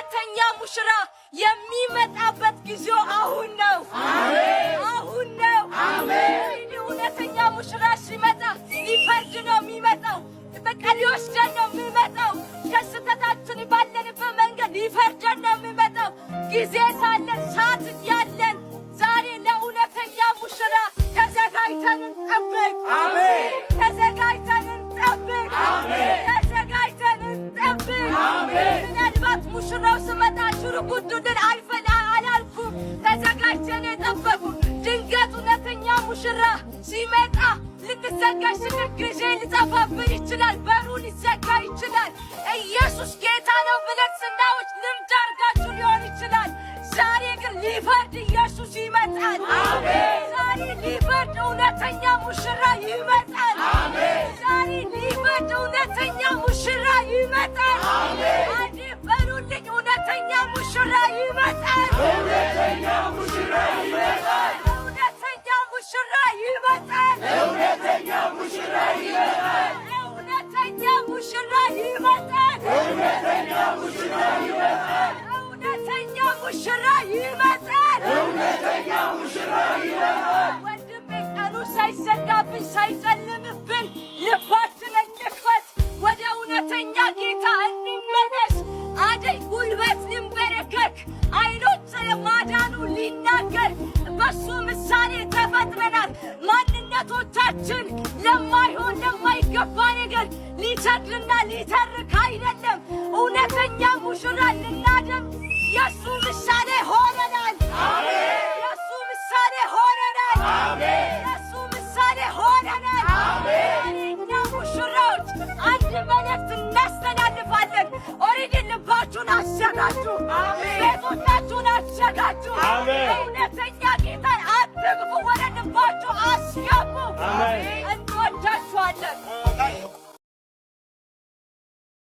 እውነተኛ ሙሽራ የሚመጣበት ጊዜው አሁን ነው፣ አሁን ነው። እንግዲህ እውነተኛ ሙሽራ ሲመጣ ሊፈርድ ነው የሚመጣው። በቃ ሊወስደን ነው የሚመጣው። ከስህተታችን ባለንበት መንገድ ሊፈርደን ነው የሚመጣው። ጊዜ ሳለን፣ ሰዓት ያለን፣ ዛሬ ለእውነተኛ ሙሽራ ተዘጋጅተን እንጠብቅ። ተዘጋጅተን እንጠብቅ። ተዘጋጅተን እንጠብቅ። ምናልባት ሙሽራው ስመጣ ሽርጉዱልን አይፈላ አላልኩም። ተዘጋጅተን የጠበቁ ድንገት እውነተኛ ሙሽራ ሲመጣ ልንዘጋጅ ስንል ጊዜ ሊጠፋብን ይችላል። በሩ ሊዘጋ ይችላል። ኢየሱስ ጌታ ነው ብለን ስናውጅ ልምድ አድርጋችሁ ሊሆን ይችላል። ዛሬ ግን ሊፈርድ ኢየሱስ ይመጣል። ዛሬ ሊፈርድ እውነተኛ ሙሽራ ይመጣል። ዛሬ ሊፈርድ እውነተኛ ሙሽራ ይመጣል። አንዴ በሉልኝ፣ እውነተኛ ሙሽራ ይመጣል። እውነተኛ ሙሽራ ይመጣል። እውነተኛ ሙሽራ ይመጣል። እውነተኛ ሙሽራ ይመጣል። እውነተኛ ሙሽራ ይመጣል። እውነተኛ ሙሽራ ይመጣል። እውነተኛ ሙሽራ ይመጣል። እውነተኛ ሙሽራ ይመጣል። ወንድሜ፣ ቀኑ ሳይዘጋብን፣ ሳይጨልምብን ልባችንን እንክፈት። ወደ እውነተኛ ጌታ እንመለስ። አደይ ጉልበት ሊንበረከክ፣ አይኖች ማዳኑ ሊናገር፣ በሱ ምሳሌ ተፈጥረናል። ማንነቶቻችን ለማይሆን፣ ለማይገባ ነገር ሊሰድርና ሊተርክ አይደለም። እውነተኛ ሙሽራ ልናደምቅ የእሱ ምሳሌ ሆነናል። የእሱ ምሳሌ ሆነናል። የእሱ ምሳሌ ሆነናል። እኛ ሙሽራዎች አንድ መልእክት እናስተላልፋለን። Already ልባችሁን አዘጋጁ፣ ቤቶቻችሁን አዘጋጁ። እውነተኛ